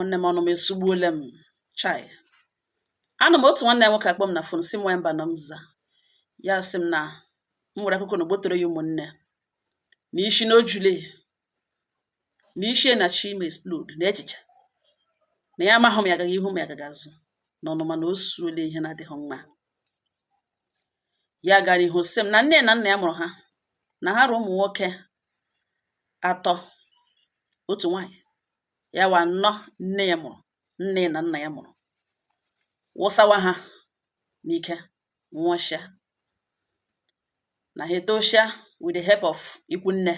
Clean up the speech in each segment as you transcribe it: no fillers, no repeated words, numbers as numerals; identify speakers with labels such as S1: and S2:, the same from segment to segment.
S1: Nwanne m, ọnụ m esugbuole m. Chai, anụ m otu nwanne ya nwoke akpọ m na phone, si m nwee mba na m za. Ya sị m na m nwere akụkọ na ogbotoro ya ụmụnne na isi na ojule na isi na chi ime explode na echiche na ya amaghị m ya agaghị ihu m ya agaghị azụ na ọnụma na o suole ihe na-adịghị mma. Ya gara ihu sị m na nne na nna ya mụrụ ha na ha rụ ụmụ nwoke atọ, otu nwaanyị, ya wa anọ. Nne ya mụrụ, nne na nna ya mụrụ, wụsawa ha n'ike nwụọshịa na ha etoshia with the help of ikwu nne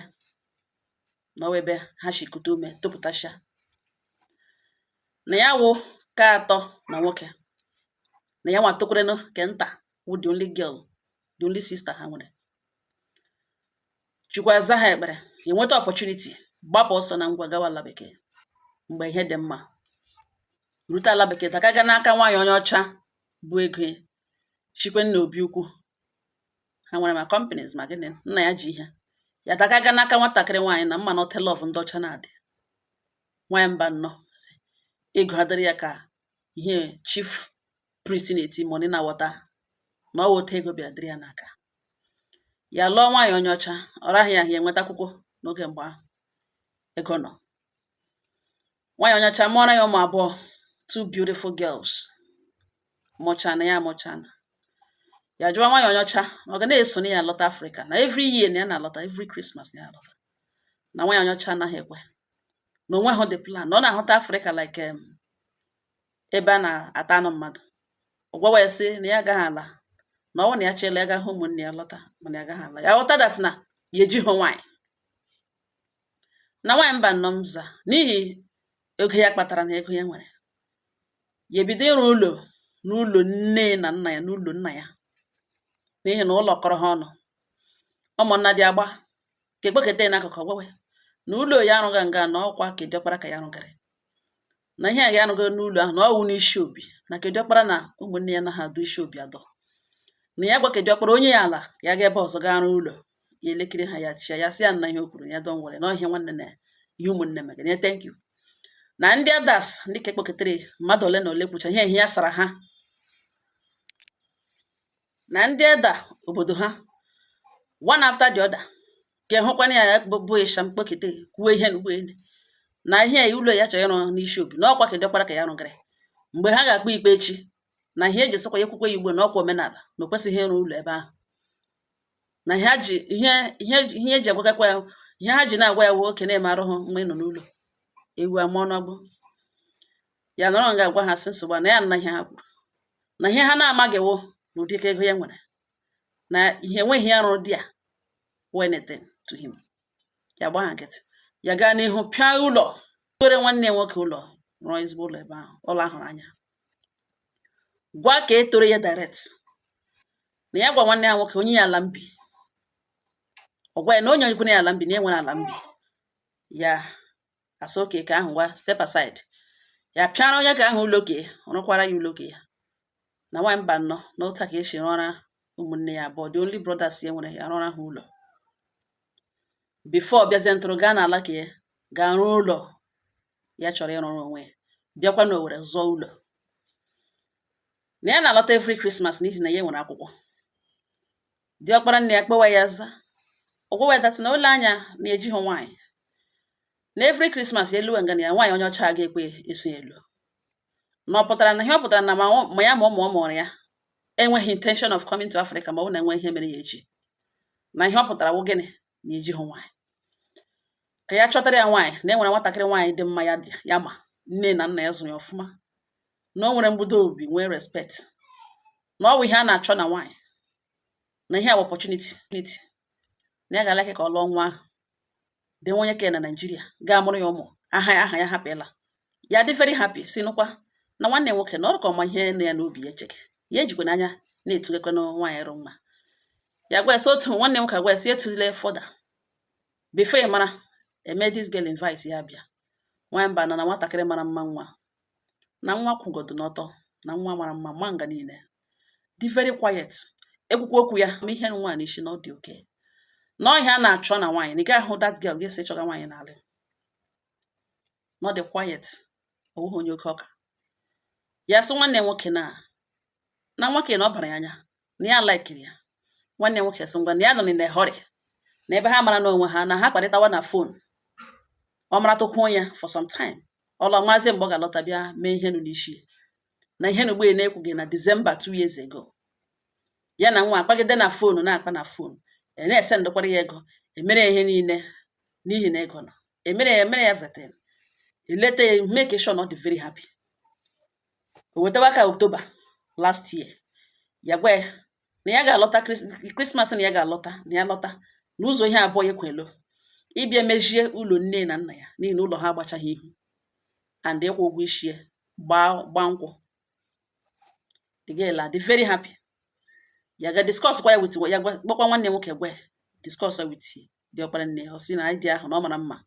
S1: na ọwa ebe ha si kute ume topụtashịa. Na ya wụ ka atọ na nwoke, na ya nwa tokwarenụ ke nta wụ the only girl, the only sister ha nwere. Chukwu aza ha ekpere, enweta opportunity, gbapụ ọsọ na ngwa gawa ala bekee mgbe ihe dị mma, rute ala bekee, dakaga n'aka nwaanyị onye ọcha bụ ego chikwe nna obi ukwu ha nwere ma companies ma gịnị nna ya ji ihe ya dakaga n'aka nwatakịrị nwaanyị na mma na love ndị ọcha na-adị. Nwaanyị mba nnọọ, ego adịrị ya ka ihe chief priest na-eti money na water, na ọ wụ otu ego bịara dịrị ya n'aka. Ya lụọ nwaanyị onye ọcha, ọ raghị ya ahụ ya enweta akwụkwọ n'oge mgbe ahụ ego nọ. Nwaanyị onye ọcha mụọrọ ya ụmụ abụọ, two beautiful girls. Mụchana ya amụchana, ya jụọ nwaanyị onye ọcha ọ ga na-eso na ya alọta Afrịka na every year na ya na-alọta, every Christmas na ya alọta, na nwaanyị onye ọcha anaghị ekwe, na onwe hụ the plan, na ọ na-ahụta Afrịka like ebe a na-ata anụ mmadụ. Ọ gwawa ya sị na ya agaghị ala, na ọ bụrụ na ya chela ya ga hụ ụmụnne ya lọta, mana ya agaghị ala. Ya ghọta that na ya ejighị nwaanyị na nwaanyị mba nnọọ m za n'ihi ego ya kpatara na ego ya nwere. Ya ebido ịrụ ụlọ n'ụlọ nne na nna ya, n'ụlọ nna ya, n'ihi na ụlọ kọrọ ha ọnụ. Ụmụnna dị agba ka ekpekete n'akụkụ ọgwawe na ụlọ ya arụghị nga na ọkwa kediọkpara ka ya rụgara, na ihe a ya arụgo n'ụlọ ahụ na ọwụ n'isi obi na kediọkpara na ụmụnne ya naghị adụ isi obi adọ, na ya gwa kediọkpara onye ya ala ka ya ga ebe ọzọ gaa rụọ ụlọ. Ya elekere ha, ya chia ya, sị ya na ihe o kwuru ya don were na ihe nwanne na ihe ụmụnne megara ya. Thank you. Na ndị others, ndị ka ekpokọtere mmadụ ole na ole kwucha ihe ihe ya sara ha na ndị eda obodo ha, one after the other, ka ịhụkwana ya bụ ịsha mkpokete kwuo ihe n'ugbo na ihe ya ụlọ ya chọrọ ịrụ n'isi obi na ọkwa kediọkpara ka ya rụgara. Mgbe ha ga-akpọ ikpe echi na ihe eji sịkwa ya ekwukwe ya ugbo na ọkwa omenala na o kwesịghị ịrụ ụlọ ebe ahụ, na ihe ha ji ihe ihe ihe eji agwakakwa ya, ihe ha ji na-agwa ya wụ oke na-eme arụhụ mgbe ị nọ n'ụlọ ewu ama ọnụọgbụ ya nọrọ nga agwa ha sị nsogbu na ya na ihe ha kwuru na ihe ha na-amaghị wụ na ụdịka ego ya nwere na ihe enweghị ya rụrụ di ya wụ anything to him. Ya gba ha nkịtị, ya gaa n'ihu pịa ụlọ were nwanne ya nwoke ụlọ, rụọ ezigbo ụlọ ebe ahụ, ụlọ ahụrụ anya. Gwa ka e toro ya direct na ya gwa nwanne ya nwoke onye ya ala mbi. Ọ gwa ya na onye onyekwene ya ala mbi, na ya nwere ala mbi ya asa oke ka ahụ gwa step aside. Ya pịara onye ka ahụ ụlọ ke rụkwara ya ụlọ ke ya na nwaanyị mba nnọọ na otu a ka esi rụọra ụmụnne ya abụọ, the only brothers ya nwere, ya rụọra ha ụlọ before bịazie ntụrụ gaa n'ala ka ya gaa rụọ ụlọ ya chọrọ ịrụrụ onwe ya, bịakwa n'Owere zụọ ụlọ. Na ya na-alọta every Christmas n'ihi na ya nwere akwụkwọ. Diọkpara nne ya kpọwa ya za, ọ gwawa ya that na ole anya na ejighị nwaanyị, na every Christmas ya eluwe nga na ya nwaanyị onye ọcha ga-ekwe eso ya elu, na ọ pụtara na ihe ọ pụtara na ma ya ma ụmụ ọ mụrụ ya enweghị intention of coming to Africa, ma ọ bụ na enwe ihe mere ya echi, na ihe ọ pụtara wụ gịnị, na ejighị nwaanyị ka ya chọtara ya nwaanyị, na e nwere nwatakịrị nwaanyị dị mma ya dị ya ma nne na nna ya zụrụ ya ọfụma, na o nwere mgbudo obi, nwee respect, na ọ bụ ihe a na-achọ na nwaanyị, na ihe a bụ opportunity na ya ga-alike ka ọ lụọ nwa ahụ dị nwa onye ke na Naịjirịa ga-amụrụ ya ụmụ, aha ya aha ya hapụ ịla ya dị very happy. Si nụkwa na nwanne ya nwoke na ọrụ ka ọma ihe na ya n'obi ya echeke ya ejikwa n'anya na-etugekwanụ nwaanyị ịrụ nwa ya. Gwa ya sị otu nwanne m nwoke agwa ya sị etuzile further before ị mara eme this girl invite ya bịa. Nwaanyị mba nọ na nwatakịrị mara mma, nwa na nwa kwụgodu n'ọtọ, na nwa mara mma ma nga niile dị very quiet, ekwukwa okwu ya ma ihe nwa n'isi na ọ dị oke na ọhịa a na-achọ na nwaanyị, na ị gaghị ahụ that girl ga-esi chọga nwaanyị n'ala, na ọ dị quiet. Ọ wụghị onye oke ọka. Ya sị nwanne ya nwoke na nwoke na ọ bara ya anya, na ya likeiri ya. Nwanne ya nwoke sị ngwa, na ya nọ in a hurry, na ebe ha mara n'onwe ha na ha kparịtawa na phone, ọ maratụkwuo ya for some time, ọlọ maazị mgbe ọ ga-alọta bịa mee ihe nụ n'isi ya. Na ihe na ugbo na-ekwughị na December 2 years ago, ya na nwa akpagide na phone, na-akpa na phone, e na-ese ndụkwara ya ego, emere ya ihe niile n'ihi na ego nọ, emere ya, emere ya everything, eleta ya, make sure na ọ dị very happy. O wetawa aka October last year, ya gwa ya na ya ga-alọta Christmas, na ya ga-alọta, na ya lọta n'ụzọ ihe abụọ ya ekwelo ịbịa mejie ụlọ nne na nna ya, n'ihi na ụlọ ha agbachaghị ihu, and ịkwụ ụgwọ isi ya, gbaa gbaa nkwụ. The girl adị very happy. Ya ga discuss kwa ya with ya, gbakwa nwanne nwoke, gwa ya, discuss with diọkpara nne ya. Ọ sị na idea ahụ na ọ mara mma,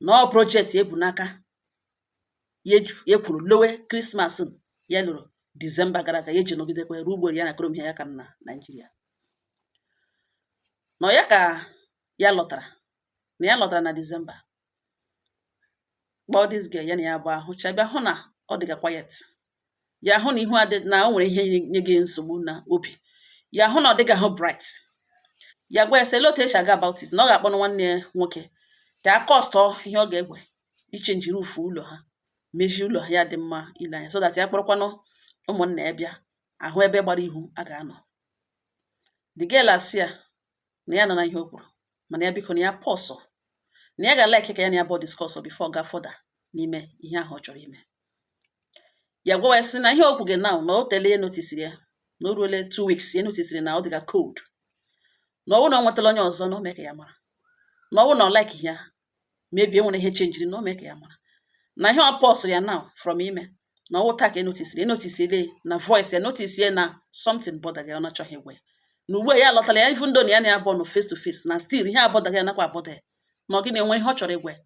S1: na ọ project ebu n'aka ya ya kwuru lowe Christmas ya lụrụ December gara aga, ya eji nọgidekwa ruo ugboro ya na korom ya ka na Naijiria nọ. Ya ka ya lọtara, na ya lọtara na December, kpọọ this girl, ya na ya bụ ahụcha, bịa hụ na ọ dịga quiet. Ya hụ na ihu adị na o nwere ihe nye gị nsogbu na obi ya, hụ na ọ dịga hụ bright. Ya gwa ya sị ele otu esi aga about it, na ọ ga-akpọ nwanne ya nwoke ka a costọ ihe ọ ga-egwe ichange roof ụlọ ha, mejie ụlọ ha ya dị mma ile anya, so that ya kpọrọkwanụ ụmụnna ya bịa ahụ ebe gbara ihu a ga-anọ. The girl asị ya na ya nọ na ihe o kwuru, mana ya biko, na ya pọsọ, na ya ga-alike ka ya na ya bụ discuss before ga further n'ime ihe ahụ ọ chọrọ ime. Ya gwawa ya sị na ihe o kwuge now, na o tele ya noticeri ya, na o ruole 2 weeks ya noticeri na ọ dịga cold, na ọ bụrụ na ọ nwetala onye ọzọ, na o mee ka ya mara, na ọ bụrụ na ọ like ya, maybe e nwere ihe changeri, na o mee ka ya mara, na ihe ọ pọsụrụ ya now from ime, na ọwụ taa ka enoticeri, enoticeri na voice ya, notice na something bother ya, ọ na-achọghị ịgwa ya, na ugbu a ya lọtara ya, even though na ya na ya abụọ nọ face to face, na still ihe abọdaghị ya nakwa abọda ya, na ọ gịnị enwe ihe ọ chọrọ ịgwa ya,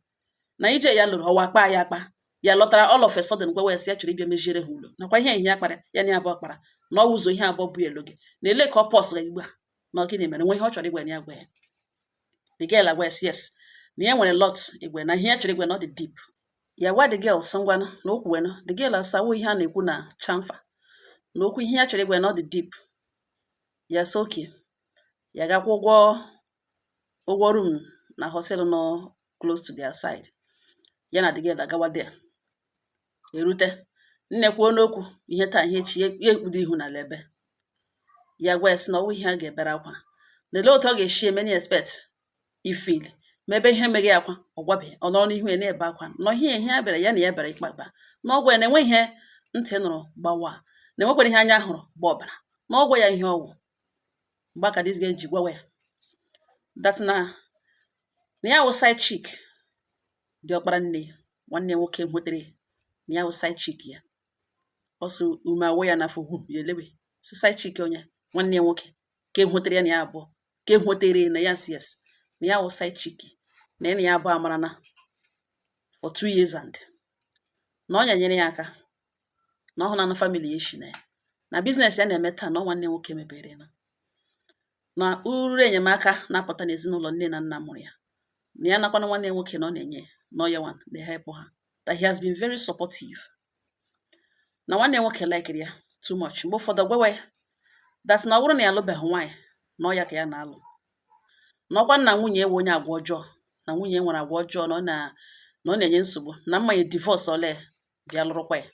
S1: na ije ya lụrụ ọwa akpa ya akpa ya lọtara all of a sudden, gwawa ya sị ya chọrọ ịbịa meziere ha ụlọ, nakwa ihe ihe ya kpara, ya na ya abụọ kpara, na ọ wụzọ ihe abụọ bụ elo gị na ele ka ọ pọsụrụ ya ugbu a, na ọ gịnị mere nwe ihe ọ chọrọ ịgwa ya, na ya gwa ya. The girl agwa ya sị yes, na ya nwere lot igwe, na ihe ya chọrọ ịgwa na ọ dị deep. Ya gwa the girl sị ngwanụ, na o kwuwenụ. The girl asawo ihe a na-ekwu na chamfa, na okwu ihe ya chọrọ ịgwa na ọ dị deep. Ya sị okay, ya gakwa ụgwọ room na hotel nọ close to their side. Ya na the girl agawa there, erute, nne kwuo n'okwu ihe taa, ihe echi, ya ekpudo ihu n'ala ebe. Ya gwa ya sị na ọwụ ihe a ga-ebere akwa, na ele otu ọ ga-esi eme na expect ifeel ma ebe ihe meghị akwa, ọ gwabeghị, ọ nọrọ n'ihu ya na-ebe akwa nọ ihe ihe ya bịara, ya na ya bịara ịkpakpa na ọgwụ ya, na-enwe ihe ntị nụrụ gbawa, na enwekwara ihe anya hụrụ gba ọbara, na ọgwụ ya ihe ọgwụ. Mgbe aka this girl ji gwawa ya that na ya wụ side chick dị ọkpara nne nwanne nwoke nwetere, na ya wụ side chick ya. Ọ sị ume awụ ya n'afọ hum, ya elewe si side chick onye nwanne ya nwoke ka e nwetere ya na ya abụọ ka e nwetere na ya, si yes, na ya wụ side chick, na ya na ya abụọ amara na for 2 years, and na ọ nyanyere ya aka, na ọ hụ na family ya eshi na ya na business ya na-eme taa, na ọ nwanne nwoke mepere, na uru enyemaka na-apụta n'ezinụlọ nne na nna mụrụ ya, na ya nakwana nwanne ya nwoke na ọ na-enye na ọ ya nwa na-help ha, that he has been very supportive, na nwanne ya nwoke likere ya too much. Mgbe ụfọdụ gwawa ya that na ọ bụrụ na ya alụbeghị nwaanyị, na ọ ya ka ya na-alụ, na ọkwa nna nwunye ewe onye agwa ọjọọ, na nwunye nwere agwa ọjọọ, na ọ na-enye nsogbu, na mma ya divorce ole bịa lụrụkwa ya,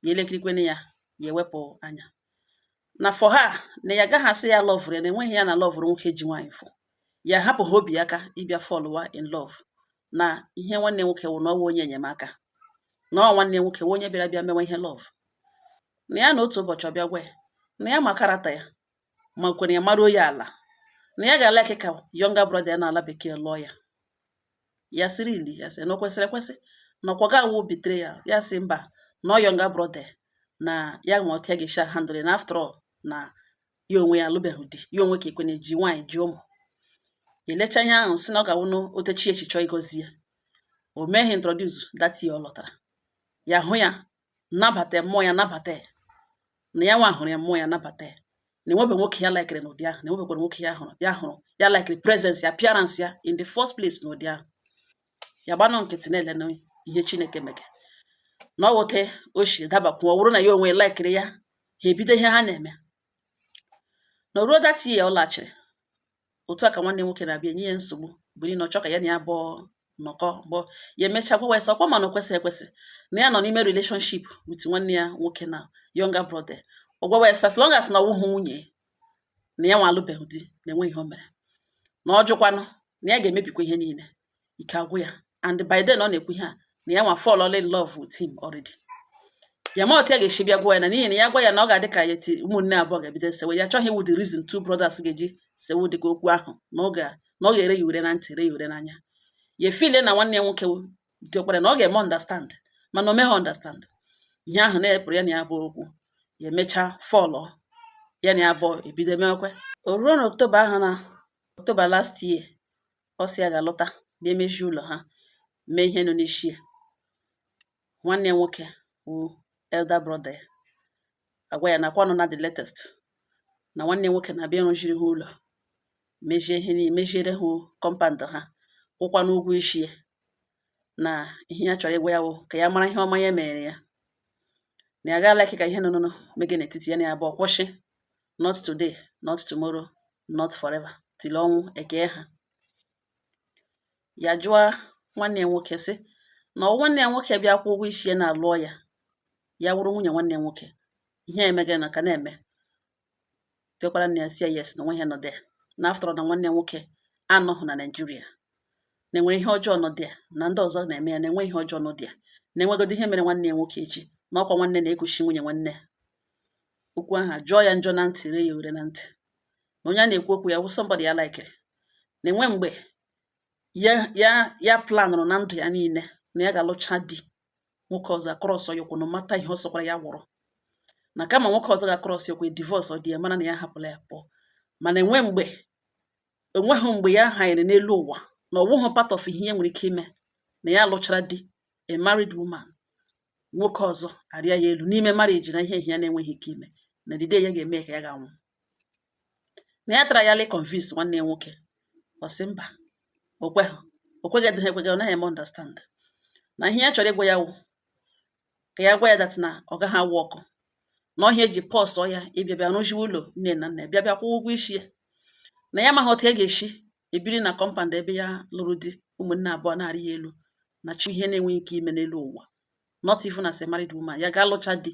S1: ya elekirikwene ya, ya ewepụ anya na for her, na ya agaghị asị ya loverụ ya, na enweghị ya na loverụ nwoke ji nwaanyị fụ ya, hapụ ha obi aka ịbịa fallwa in love, na ihe nwanne nwoke wụ na ọwụ onye enyemaka, na ọ nwanne nwoke wụ onye bịara bịa mewe ihe love na ya. Na otu ụbọchị ọbịa gwa ya na ya ma character ya, ma kwere ya maruo ya ala, na ya ga-alike ka younger brother ya n'ala bekee lụọ ya. Ya sịrị ili ya sị na o kwesịrị ekwesị, na ọkwa ga awụ betrayal. Ya sị mba, na ọ younger brother na ya ma otu ya ga-esi handle, na after all na ya onwe ya alụbeghị di, ya onwe ka ekwe na-eji nwaanyị ji ụmụ elecha ihe ahụ, sị na ọ ga-awụ otechi echichọ ịgọzi ya. O meghị introduce that year ọ lọtara, ya hụ ya, nabata mmụọ ya, nabata ya, na ya nwa hụrụ ya, mmụọ ya nabata ya, na enwebe nwoke ya likere n'ụdị ahụ, na enwebekwara nwoke ya hụrụ, ya hụrụ ya likere presence ya, appearance ya in the first place n'ụdị ahụ. Ya gbanụ nkịtị na-ele na ihe Chineke mege. Na ọ wute o shi dabakwuo, ọ wụrụ na ya onwe likeiri ya, ha ebido ihe ha na-eme. Na o ruo that year ọ laghachiri, otu a ka nwanne nwoke na-abịa enye ya nsogbu bụ niile ọ chọ ka ya na ya abụọ nọkọ. Mbọ ya emechaa gwawa ya sị ọkwa, mana o kwesịghị ekwesị na ya nọ n'ime relationship with nwanne ya nwoke na younger brother. Ọ gwawa ya sị as long as na ọwụhụ nwunye na ya nwa alụbeghị di, na enwe ihe o mere, na ọ jụkwanụ na ya ga-emebikwa ihe niile. Ike agwụ ya. And by then ọ na-ekwu ihe a na ya nwa fall in love with him already. Ya ma otu ya ga-esi bịa gwa ya, na n'ihi na ya gwa ya na ọ ga-adị ka ya ti ụmụnne abụọ ga-ebido sewe. Ya achọghị iwu the reason two brothers ga-eji sewe dịka okwu ahụ na ọ ga-ere ya ure na ntị, re ya ure n'anya. Ya efile na nwanne ya nwoke diọkpara na ọ ga-eme understand, mana o meghị understand ihe ahụ na-epụrụ ya na ya bụ okwu. Ya emechaa fall ya na ya abụọ ebido mewekwe. O ruo na October ahụ, na October last year, ọ sị ya ga-alọta bịa emezie ụlọ ha, mee ihe nọ n'isi ya. Nwanne ya nwoke wụ elder brother ya agwa ya nakwa nọ na the latest na nwanne ya nwoke na-abịa ịrụziri ha ụlọ, mezie ihe niile, meziere ha compound ha, kwụkwa n'ụgwọ isi ya. Na ihe ya chọrọ ịgwa ya wụ ka ya mara ihe ọma ya mere ya, na ya agaala ka ihe nọ nọ mege n'etiti ya na ya abụọ kwụsị, not today, not tomorrow, not forever, till ọnwụ eke ha. Ya jụọ nwanne ya nwoke sị na ọ nwanne ya nwoke bịa kwụ ụgwọ isi ya na-alụọ ya, ya wụrụ nwunye nwanne ya nwoke. Ihe emege na ka na-eme dịọkpara nne ya si ya yes, na onwe ihe nọ there, na after all na nwanne ya nwoke anọghị na Nigeria, na enwere ihe ọjọọ nọ there, na ndị ọzọ na-eme ya, na enwe ihe ọjọọ nọ there, na enwegodo ihe mere nwanne ya nwoke echi, na ọkwa nwanne na-ekuchi nwunye nwanne ya. Okwu ahụ jụọ ya njọ na ntị, ree ya ure na ntị, na onye a na-ekwu okwu ya wụ somebody ya likeiri, na enwe mgbe ya ya ya planụrụ na ndụ ya niile na ya ga-alụcha di, nwoke ọzọ across ya ụkwụ, no mata ihe ọ sọkwara ya wụrụ, na kama nwoke ọzọ ga-across ya ụkwụ, divorce ọ dị ya mara na ya hapụla ya pụọ. Mana enwe mgbe, enweghị mgbe ya hanyere n'elu ụwa na ọ wụghị part of ihe ya nwere ike ime na ya lụchara di, a married woman, nwoke ọzọ arịa ya elu n'ime marriage, na ihe ihe ya na-enweghị ike ime, na the day ya ga-eme ka ya ga-anwụ. Na ya tara ya convince nwanne ya nwoke, ọ sị mba, o kweghị, o kweghị, edịghị ekweghị, ọ naghị eme understand. Na ihe ya chọrọ ịgwa ya wụ ka ya gwa ya that na ọ gaghị awụ ọkụ, na ọhịa eji pọsọ ya ịbịa bịa rụziwe ụlọ nne na nna ya, bịa bịa kwụọ ụgwọ isi ya, na ya amaghị otu e ga-esi ebiri na compound ebe ya lụrụ di, ụmụnne abụọ na-arị ya elu, na chi ihe na-enweghị ike ime n'elu ụwa, not even as a married woman, ya ga-alụcha di,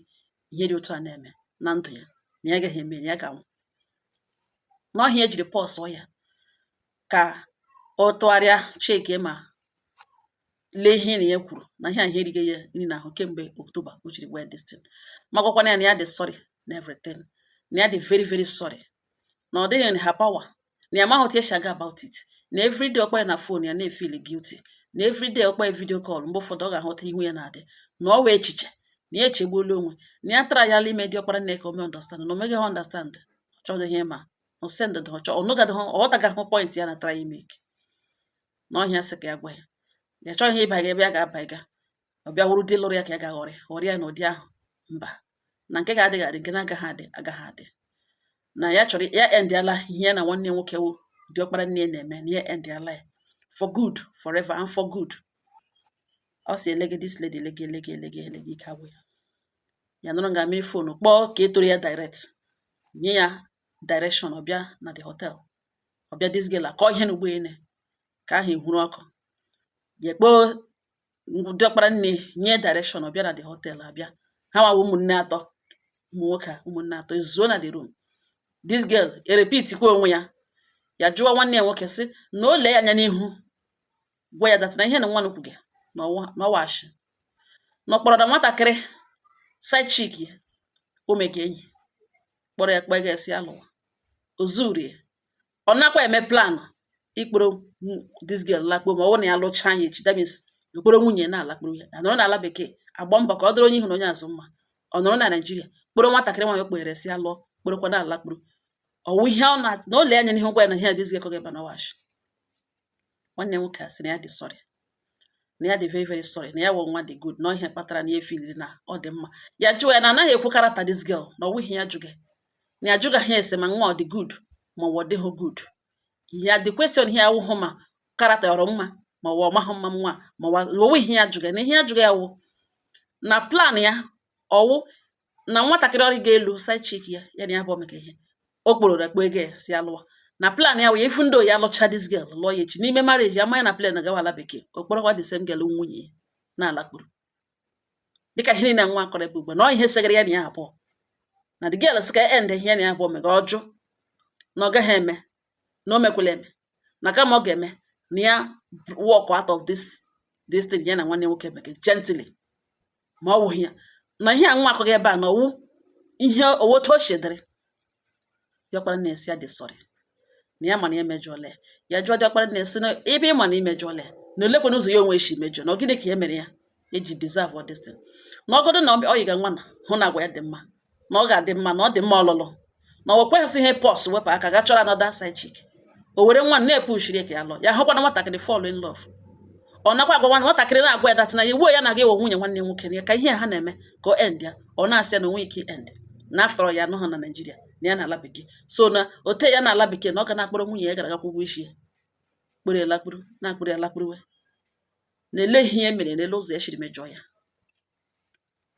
S1: ihe dị otu a na-eme na ndụ ya, na ya agaghị eme, na ya ga-anwụ. Na ọhịa ejiri pọsọ ya ka ọ tụgharịa cheke ma lee ihe na ya kwuru na ihe a ihe erighị ya nri n'ahụ kemgbe October o jiri gwa ya this thing, ma gwakwana ya na ya dị sorry na everything, na ya dị very very sorry, na ọ dịghị in her power, na ya amaghị otu esi aga about it, na everyday ọkpọ ya na phone ya na-efeel guilty, na everyday ọkpọ ya video call, mgbe ụfọdụ ọ ga-ahụta ihu ya na-adị na ọ wee echiche na ya echegbuola onwe, na ya tara ya ime diọkpara nne ka o mee understand, na o meghị understand, ọ chọghị ihe ma o send ọ chọ ọ nụgadị ọ ghọtagaghị point ya na try make na ọhịa sị ka ya gwa ya, ya chọghị ịba ebe ya ga-aba ịga, ọ bịa wụrụ di lụrụ ya ka ya ga-aghọrị ghọrị ya n'ụdị ahụ. Mba, na nke ga-adịghị adị, nke na-agaghị adị agaghị adị, na ya chọrọ ya endiala ihe ya na nwanne nwoke wụ diọkpara nne ya na-eme, na ya endiala ya for good, forever and for good. Ọ sị elege this lady, elege elege elege elege, ike agwụ ya. Ya nọrọ nga mmiri phone kpọọ ka e toro ya direct, nye ya direction, ọ bịa na the hotel, ọ bịa this girl akọ ihe na ugboene ka ahụ ehuru ọkụ. Ya kpọọ diọkpara nne, nye direction, ọ bịa na the hotel, abịa ha nwawa ụmụnne atọ, ụmụ nwoke a ụmụnne atọ ezuo na the room. This girl erepeat kwa onwe ya. Ya jụọ nwanne ya nwoke sị na o lee ya anya n'ihu, gwa ya that na ihe na nwa kwuge na ọwa ashị, na ọ kpọrọ na nwatakịrị side chick ya o mege enyi, kpọrọ ya kpọọ ga esi alụwa o zurie. Ọ nakwa eme plan ikporo this girl lakpo, ma ọ bụrụ na ya lụchaa ya echi, that means okporo nwunye na-alakpuru ya, ya nọrọ n'ala bekee agba mbọ ka ọ dịrị onye ihu na onye azụ mma. Ọ nọrọ na Naijiria kporo nwatakịrị nwaanyị o kpere si alụọ, kporokwa na-alakpuru ọwụ ihe ọ na na o lee anya n'ihu gwa ya na ihe a this girl kọga ebe na ọwashi. Nwanne nwoke a sị na ya dị sorry, na ya dị very very sorry, na ya wụ nwa dị good, na ihe kpatara na ya efeeliri na ọ dị mma ya jụọ ya na anaghị ekwu character this girl, na ọ wụghị ya jụghị, na ya jụgaghị ese ma nwa ọ dị good ma ọ dịghị good. Ya the question ihe awụhụ ma character ọrọ mma ma ọ mahụ mma nwa ma ọ wụ ihe ya jụga, na ihe ya jụga ya wụ Na plan ya ọwụ na nwatakịrị ọrị ga-elu side chick ya, ya na ya bụ maka ihe o kpororo ekpo ego ya si alụwa. Na plan ya wee ifu ndị ya alụcha this girl, lụọ ya echi n'ime marriage ya, manya na plan gawa ala bekee, o kporokwa the same girl nwunye ya na-alakpuru. Dịka ihe niile nwa akọrọ ebe ugbu a na ọ ihe segara ya na ya abụọ, na the girl sị ka end ihe ya na ya abụọ mega, ọjụ na ọ gaghị eme, na o mekwala eme, na kama ọ ga-eme na ya walk out of this thing ya na nwanne nwoke mege gently. Ma ọ wụghị ya na ihe a nwa akọghị ebe a na ọwụ ihe owotu o shedịrị. Diọkpara na-esi ya dị sorry, na ya ma na ya emejọla ya. Ya jụọ diọkpara na-esi na ebe ị ma na imejọla ya, na olekwana ụzọ ya onwe esi mejọ, na ọ gịnị ka ya mere ya eji deserve all this thing, na ọgọdụ na ọ yiga nwa na hụ na agwa ya dị mma, na ọ ga-adị mma, na ọ dị mma ọlụlụ, na ọ kwesịghị pọs wepụ aka ga chọrọ another side chick. O were nwa na-epushiri ka ya lụọ ya, hụkwana nwatakịrị fall in love, ọ nakwa agwa nwa nwatakịrị na-agwa ya that na iwu ya na-aga ịwọ nwunye nwanne nwoke, na ya ka ihe ha na-eme ka o end ya. Ọ na-asị ya na onwe ike end na after all ya anọghị na Naijiria, na ya na ala bekee, so na ote ya na ala bekee, na ọ ga na-akpọrọ nwunye ya gara agakwa ụgwọ isi ya, kpụrụ ya lakpuru, na-akpụrụ ya lakpuruwe, na-ele ihe ya mere, n'ele ụzọ ya siri mejọọ ya.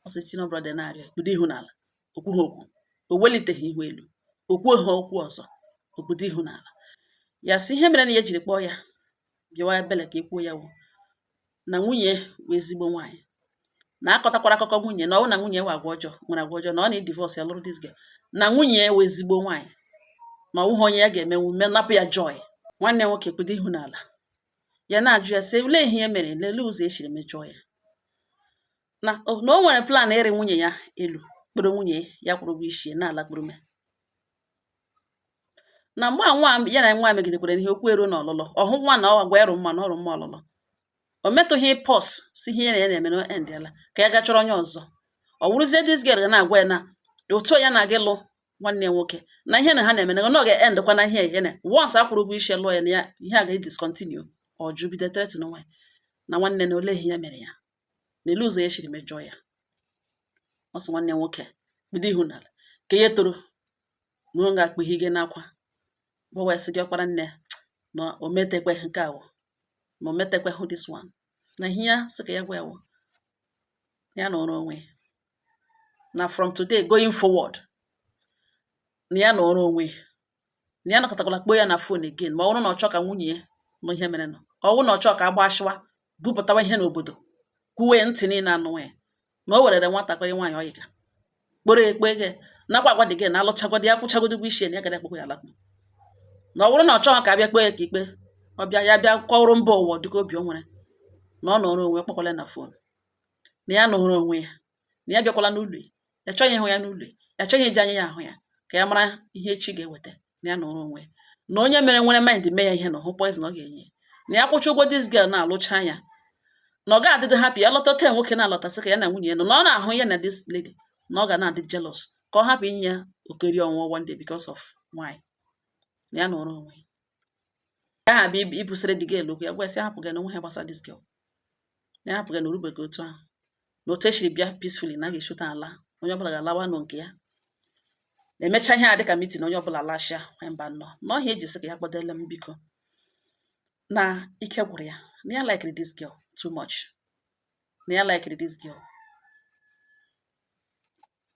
S1: Ọsọ senior brother na-arịọ kpudo ihu n'ala, okwu ha okwu, o weliteghị ihu elu, okwu ha okwu ọzọ, okpudo ihu n'ala. Ya sị ihe mere na ya jiri kpọọ ya bịawa ebele ka ekwuo ya wụ na nwunye wụ ezigbo nwaanyị, na akọtakwara akụkọ nwunye, na ọ bụ na nwunye wụ agwa ọjọọ, nwere agwa ọjọọ, na ọ na-edivorce ya lụrụ this girl, na nwunye wụ ezigbo nwaanyị, na ọ wụghị onye ya ga-emenwu me napụ ya joy. Nwanne nwoke kpudo ihu n'ala, ya na-ajụ ya sị olee ihe ya mere, lelee ụzọ esiri mejọọ ya, na o nwere plan ịrị nwunye ya elu, kpụrụ nwunye ya kwụrụ ụgwọ isi ya na-alakpurume. Na mgbe a nwa ya na nwa megidekwara ihe okwu eruo n'ọlụlụ, ọhụ nwa na ọ agwa ịrụ mma na ọrụ mma ọlụlụ, o metụghị pọs si ihe ya na ya na-eme na end yala ka ya ga chọrọ onye ọzọ. Ọ wụrụzie this girl ga na-agwa ya na otu ya na-aga ịlụ nwanne ya nwoke, na ihe na ha na-eme na ọ ga-end kwa, na ihe ya na once akwụrụ ụgwọ isi lụọ ya, na ya ihe a ga-discontinue. Ọ jụ, bido threaten nwa na nwanne na ole ihe ya mere ya, na ele ụzọ ya siri mejọọ ya. Ọ sị nwanne nwoke bido ihu n'ala ka ya toro na ọ ga-akpụghị n'akwa gbawa ya, sị diọkpara nne na o metekwe nke awụ, na o metekwe hụ this one, na ihe ya sị ka ya gwa ya wụ ya nọrọ onwe ya, na from today going forward na ya nọrọ onwe ya, na ya nọkọtakwala kpoo ya na phone again, ma ọ bụrụ na ọ chọọ ka nwunye ya nụ ihe mere nụ, ọ bụrụ na ọ chọọ ka agbashiwa bupụtawa ihe n'obodo kwuwe ntị niile anụ ya, na o werere nwatakịrị nwaanyị ọyịga kporo ekpe ege nakwa agwa dị gị na alụchagodi ya kwụchagodi ụgwọ isi ya, na ya gara akpọkwa ya alakpu, na ọ bụrụ na ọ chọghị ka abịa kpee ya ka ikpe ọ bịa ya bịa kọrọ mba ụwa dịka obi o nwere, na ọ nọrọ onwe, kpọkwala na phone, na ya nọrọ onwe ya, na ya bịakwala n'ụlọ ya, ya chọghị ịhụ ya n'ụlọ ya, ya chọghị iji anya ya ahụ ya, ka ya mara ihe echi ga-eweta, na ya nọrọ onwe ya, na onye mere nwere mind mee ya ihe na ọhụ poison ọ ga-enye na ya kwụcha ụgwọ this girl na-alụcha ya, na ọ ga-adịdị happy ya lọta ote nwoke na-alọtasị ka ya na nwunye ya nọ, na ọ na-ahụ ya na this lady, na ọ ga na-adị jealous, ka ọ hapụ inye ya okeri ọnwụọ one day because of nwanyị, na ya nọrọ onwe ya. Ha bịa ibusere the girl okwu, ya gwa ya sị hapụ gị na onwe ha gbasa this girl, na ya hapụ gị na orubeghị otu ahụ, na otu esiri bịa peacefully na a ga-eshota ala, onye ọbụla ga-alawa nụ nke ya, na-emecha ihe a dịka meeting, onye ọbụla lashịa mba nnọọ na ọhịa eji sị ka ya kpọdele m biko, na ike gwụrụ ya, na ya likere this girl too much, na ya likere this girl,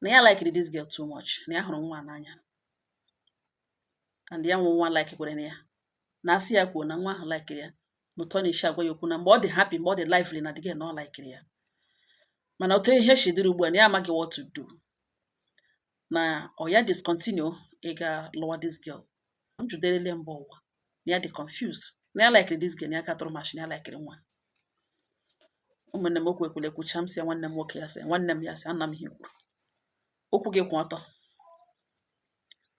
S1: na ya likere this girl too much, na ya hụrụ nwa n'anya, and ya nwe nwa like kwere na ya, na asị ya kwuo na nwa ahụ likere ya, na ụtọ na-esi agwa ya okwu, na mgbe ọ dị happy, mgbe ọ dị lively, na the girl na ọ likere ya. Mana otu ihe si dịrị ugbu a, na ya amaghị what to do, na ọ ya discontinue ịga lụwa this girl. M juderele mba ụwa, na ya dị confused, na ya likere this girl, na ya ka tụrụ mashi, na ya likere nwa. Ụmụnne m, okwu ekwule kwucha m, sị ya nwanne m nwoke, ya sị nwanne m, ya sị ana m ihe kwuru okwu gị kwụ ọtọ,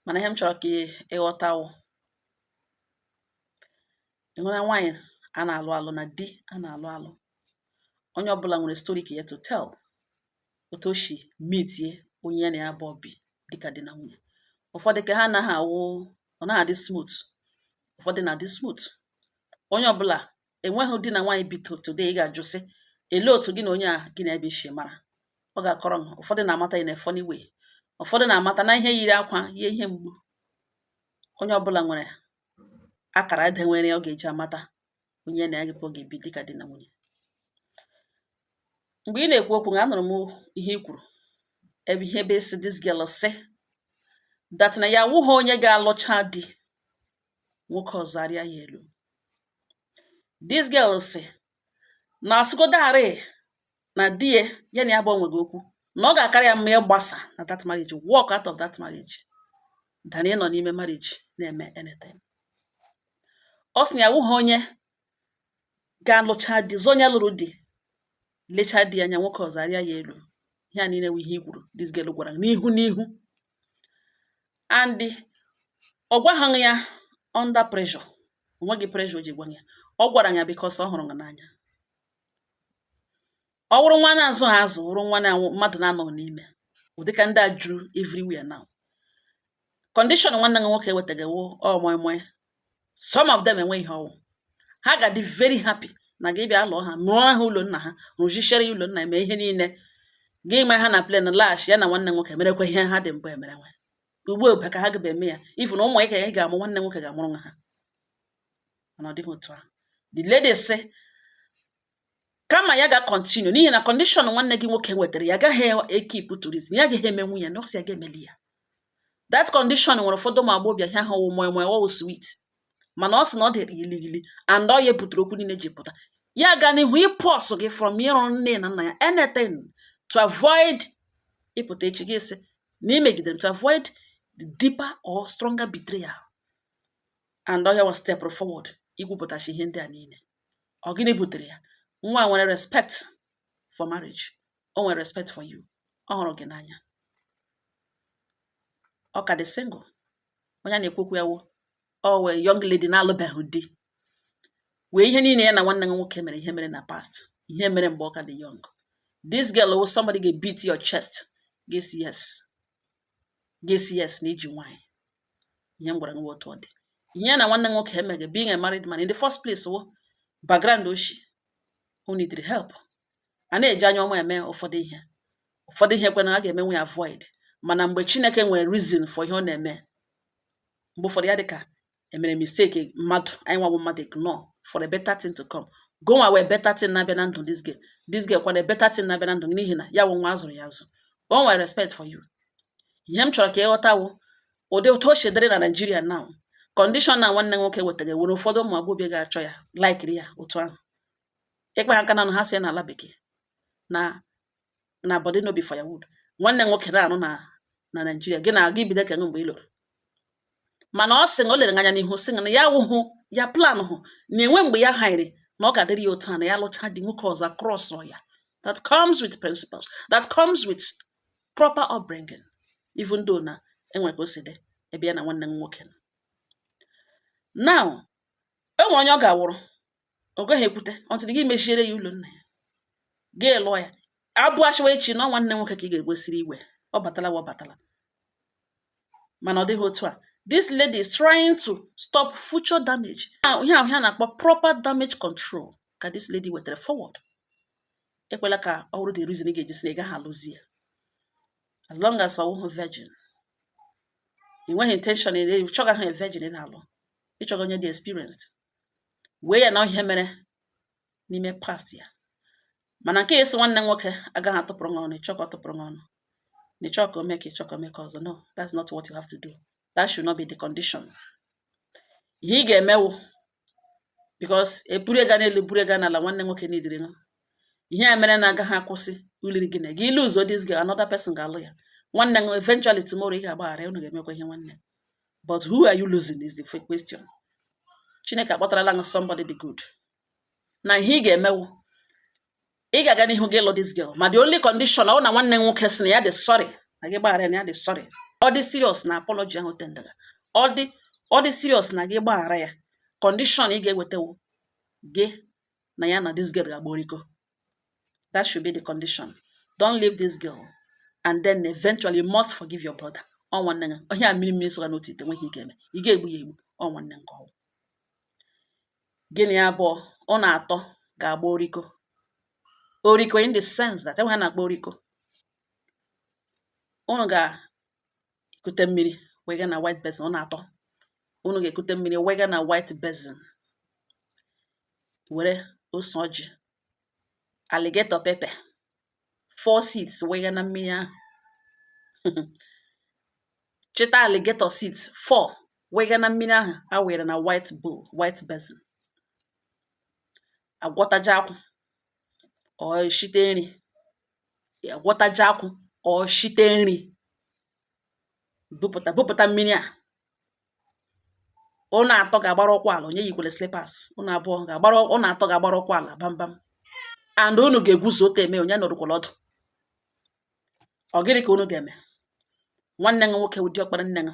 S1: mana ihe m chọrọ ka ịghọta wụ ịhụ na nwaanyị a na-alụ alụ na di a na-alụ alụ, onye ọbụla nwere story ka ya to tell, otu o si meetie onye ya na ya abụọ bi dịka di na nwunye. Ụfọdụ ka ha anaghị awụ, ọ naghị adị smooth, ụfọdụ na-adị smooth. Onye ọbụla enweghị di na nwaanyị bi today ị ga-ajụ sị elee otu gị na onye a gị na ebe isi mara, ọ ga-akọrọ m. Ụfọdụ na-amata in a funny way, ụfọdụ na-amata na ihe yiri akwa ihe ihe mgbu. Onye ọbụla nwere akara edenwere ọ ga-eji amata onye ya na ya ga-ebi dịka di na nwunye. Mgbe ị na-ekwu okwu, anụrụ m ihe i kwuru ebe ihe ebe si this girl sị that na ya awụghị onye ga-alụcha di, nwoke ọzọ arịa ya elu. This girl sị na asụgodarị na di ya, ya na ya bụ onwego okwu, na ọ ga-akarị ya mma ịgbasa na that marriage, walk out of that marriage, than ịnọ n'ime marriage na-eme anything. Ọ sị na ya awụghị onye ga-alụcha di, zọ onye lụrụ di, lechaa di anya, nwoke ọzọ arịa ya elu. Ihe a niile wụ ihe i kwuru this girl gwara n'ihu n'ihu, and ọ gwaghị ya under pressure. O nweghị pressure o ji gwa ya. Ọ gwara ya because ọ hụrụ ya n'anya. Ọ wụrụ nwa na-azụ ha azụ, wụrụ nwa na mmadụ na-anọ n'ime ụdịka ndị a juru everywhere now. Condition nwanne gị nwoke ewetaghị wụ ọ moi moi. Some of them enweghị ihe ọwụ. Ha ga-adị very happy na gị bịa lụọ ha, mụọ ha ụlọ nna ha, rụzichere ụlọ nna, eme ihe niile gị ma ha na plane laghachi. Ya na nwanne nwoke merekwa ihe ha dị mbụ emerenwe. Ugbu a ka ha gaba eme ya, even ụmụ ị ga-amụ, nwanne nwoke ga-amụrụ ha. Mana ọ dịghị otu ahụ. The lady sị kama ya ga-continue, n'ihi na condition nwanne gị nwoke nwetara ya agaghị ekeep to reason, ya agaghị emenwu ya na ọ sị ya ga-emeli ya. That condition nwere ụfọdụ ụmụ agbọghọbịa, ihe ahụ wụ moi moi, ọwụ sweet, mana ọ sị na ọ dịrị giligili and ọ ya butere okwu niile ji pụta. Ya ga n'ihu ịpọsụ gị from ịrụ nne na nna ya anything to avoid ịpụta echi gị sị na imegidere m, to avoid the deeper or stronger betrayal. And ọ ya was step forward ikwupụtachi ihe ndị a niile. Ọ gịnị butere ya? Nwa nwere respect for marriage, o nwere respect for you, ọ hụrụ gị n'anya. Ọ ka dị single. Onye a na-ekwu okwu ya wụ ọ wee young lady na-alụbeghị di, wee ihe niile ya na nwanne gị nwoke mere, ihe mere na past, ihe mere mgbe ọ ka dị young. This girl wụ somebody ga-beat your chest, ga-esi yes, ga-esi yes na iji nwanyị. Ihe m gwara gị wụ otu ọ dị. Ihe ya na nwanne nwoke emeghe, being a married man in the first place, wụ background oshi o needed help. A na-eji anya ọma eme ụfọdụ ihe, ụfọdụ ihe kwena a ga-emenwe ya avoid. Mana mgbe Chineke nwere reason for ihe ọ na-eme, mgbe ụfọdụ ya dịka emere mistake mmadụ, anyị nwawo mmadụ ignore for a better thing to come. Go nwa wee better thing na-abịa na ndụ this girl. This girl kwana better thing na-abịa na ndụ, n'ihi na ya wụ nwa azụrụ ya azụ, o nwere respect for you. Ihe m chọrọ ka ịghọta wụ ụdị otu o si dịrị na Nigeria now. Condition na nwanne nwoke wetara nwere ụfọdụ ụmụ agbọghọbịa ga-achọ ya, likeri ya otu ahụ. Ịkpa ha aka na ha si n'ala bekee na body no be firewood. Nwanne nwoke na-arụ na Nigeria, gị na gị bido ka mgbe ị lụrụ. Mana ọ sị na o lere anya n'ihu, sị na ya wụhụ ya plan hụ na enwe mgbe ya hairi na ọ ga-adịrị ya otu a, na ya lụcha di, nwoke ọzọ cross ya, that comes with principles, that comes with proper upbringing, even though na enwere ka o si dị ebe ya na nwanne m nwoke nọ now. E nwere onye ọ ga-awụrụ, ọ gaghị ekwute until gị mechiere ya ụlọ nna ya, gị lụọ ya. Abụ achịwa echi na ọ nwanne nwoke ka ị ga-egwesiri iwe. Ọ batala, ọ batala, mana ọ dịghị otu a. This lady is trying to stop future damage. Ihe ahụ a na-akpọ proper damage control ka this lady wetara forward. Ekwela ka ọ bụrụ the reason ị ga-eji sị na ị gaghị alụzi ya. As long as ọ wụghị virgin, ị nweghị intention, ị chọghị ahụ a virgin ị na-alụ, ịchọghị onye dị experienced, wee ya na ihe mere n'ime past ya. Mana nke esi nwanne nwoke agaghị atụpụrụ gị ọnụ, ịchọ ka ọ tụpụrụ gị ọnụ, na ịchọ ka o mee ka ịchọ ka o mee ka ọzọ. No, that's not what you have to do. That should not be the condition. Ihe ị ga-emewu, because eburu ega n'elu, buru ega n'ala, nwanne nwoke n'idiri ṅụ. Ihe a mere na agaghị akwụsị uliri gị na gị lose this girl, another person ga-alụ ya. Nwanne m, eventually tomorrow ị ga-agbaghara ya, unu ga-emekwa ihe nwanne. But who are you losing is the question. Chineke akpọtarala gị somebody dị good. Na ihe ị ga-emewu, ị ga-aga n'ihu gị lụ this girl, ma the only condition ọ na nwanne m nwoke sị na ya dị sorry, na gị gbaghara ya, na ya dị sorry, ọ dị serious na apology ahụ tendara, ọ dị serious na gị gbaghara ya. Condition ị ga-ewetewu, gị na ya na this girl ga-agba oriko. That should be the condition. Don't leave this girl, and then eventually you must forgive your brother. Ọ nwanne gị, onye a mmiri mmiri soga n'otu ite, nweghị ike eme ị ga-egbu ya egbu. Ọ nwanne nke ọwụ gịnị abụọ ọ na-atọ ga-agba oriko. Oriko in the sense that enwe ha na-akpọ oriko, unu ga-ekute mmiri wega na white basin. Ọ na-atọ, unu ga-ekute mmiri wega na white basin, were ose ọjị, alligator pepper. Four seeds wịga na mmiri ahụ, chịta alligator seeds four wịga na mmiri ahụ a were na white bowl, white basin. Agwọtaja akwụ or shite nri, agwọtaja akwụ or shite nri, bupụta bupụta mmiri a. Ụnụ atọ ga-agbara ụkwụ ala. Onye yikwere slippers? Ụnụ abụọ ga-agbara, ụnụ atọ ga-agbara ụkwụ ala bambam, and unu ga-egwuzo ote eme. Onye nọrọkwala ọdụ? Ọ gịnị ka unu ga-eme? Nwanne gị nwoke wụ diọkpara nne gị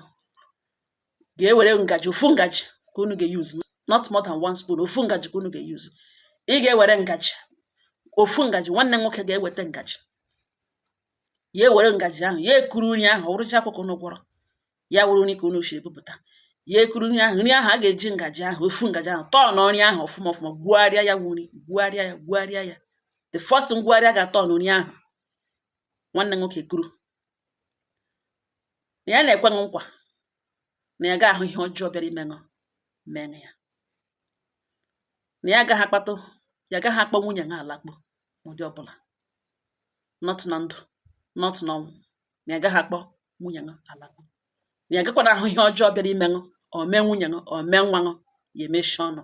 S1: ga-ewere ngaji, ofu ngaji ka unu ga-use, not more than one spoon. Ofu ngaji ka unu ga-use. Ị ga-ewere ngaji, ofu ngaji. Nwanne nwoke ga-eweta ngaji ya, ewere ngaji ahụ, ya ekuru nri ahụ. Ọ wụrụcha akwụkwọ unu gwọrọ ya, wụrụ nri ka unu shiri bupụta, ya ekuru nri ahụ. Nri ahụ a ga-eji ngaji ahụ, ofu ngaji ahụ, tọọ nri ahụ ọfụma ọfụma, gwugharịa ya wụ nri, gwugharịa ya, gwugharịa ya. The first ngwugharị a ga-atọ nri ahụ, nwanne nwoke kuru na ya na-ekwe gị nkwa na ya ga-ahụ ihe ọjọọ bịara imeṅụ mee ya, na ya agaghị akpatụ, ya agaghị akpọ nwunye ya alakpu n'ụdị ọbụla, not na ndụ, not n'ọnwụ, na ya agaghị akpọ nwunye ya alakpu, na ya agakwana ahụ ihe ọjọọ bịara imeṅụ ọ mee nwunye ya, ọ mee nwa ya, ya emechi ọnụ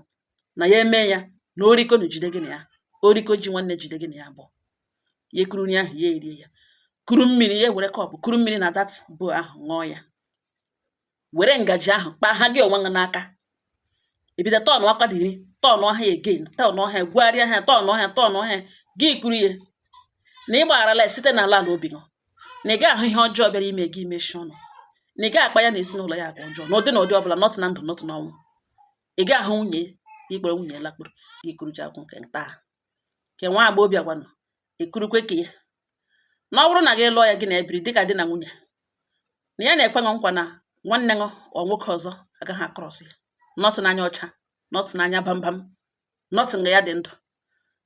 S1: na ya eme ya na oriko na jide gị na ya, oriko ji nwanne jide gị na ya abụọ. Ya ekuru nri ahụ, ya erie ya, kuru mmiri, ya were cup kuru mmiri na that bowl ahụ, ṅụọ ya, were ngaji ahụ kpaa ha gị onwe gị n'aka. Ebido tọnụ aka dị nri, tọnụ ha again, tọnụ ha, gwugharịa ha, tọnụ ha, tọnụ ha, gị kuru ya na ị gbagharala ya site n'ala ala obi gị, na ị ga-ahụ ihe ọjọọ bịara ime gị imechi ọnụ, na ị ga-akpa ya na ezinụlọ ya agwa ọjọọ n'ụdị na ụdị ọbụla, not na ndụ, not n'ọnwụ. Ị ga-ahụ nwunye ikpere nwunye lakpuru gị kuru ji akwụ nke nta nke nwa agbọghọbịa gwanụ ekurukwe ka ya na ọ bụrụ na gị lụọ ya, gị na ebiri dịka di na nwunye, na ya na-ekwe gị nkwa na nwanne gị ọ nwoke ọzọ agaghị across ya, not n'anya ọcha, not n'anya bambam, not nga ya dị ndụ,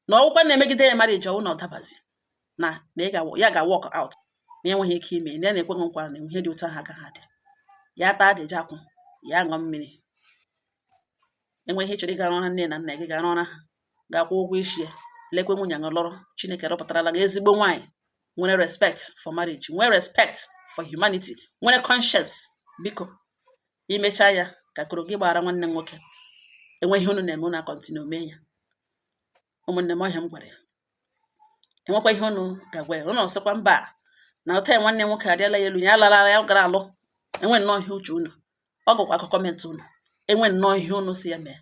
S1: na ọgwụkwa na-emegide ya marriage ọwụ na ọ dabazi na na ị ga ya ga work out, na enweghị ike ime. Na ya na-ekwe gị nkwa na ihe dị otu ahụ agaghị adị. Ya taa adịja akwụ, ya ṅụọ mmiri. Enwe ihe ị chọrọ ịga rụọra nne na nna gị, ga rụọra ha, ga-akwụ ụgwọ isi ya. Lekwe nwunye gị lụrụ. Chineke rọpụtarala gị ezigbo nwaanyị nwere respect for marriage, nwere respect for humanity, nwere conscience. Biko, imechaa ya ka koro gị gbara nwanne m nwoke. Enwe ihe unu na-eme, unu acontinue mee ya. Ụmụnne m, ọhịa m gwara ya, enwekwa ihe unu ga-agwa ya, unu sịkwa mba na ụta ya nwanne m nwoke arịala ya elu, ya alara ya gara alụ. Enwe nnọọ ihe uche unu, ọ gụkwa akụkọ comment unu. Enwe nnọọ ihe unu si ya mee,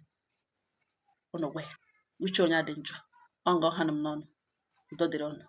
S1: unu gwa ya. Uche onye adị njọ. Ọ nga ọha nụ m n'ọnụ. Udo dịrị unu.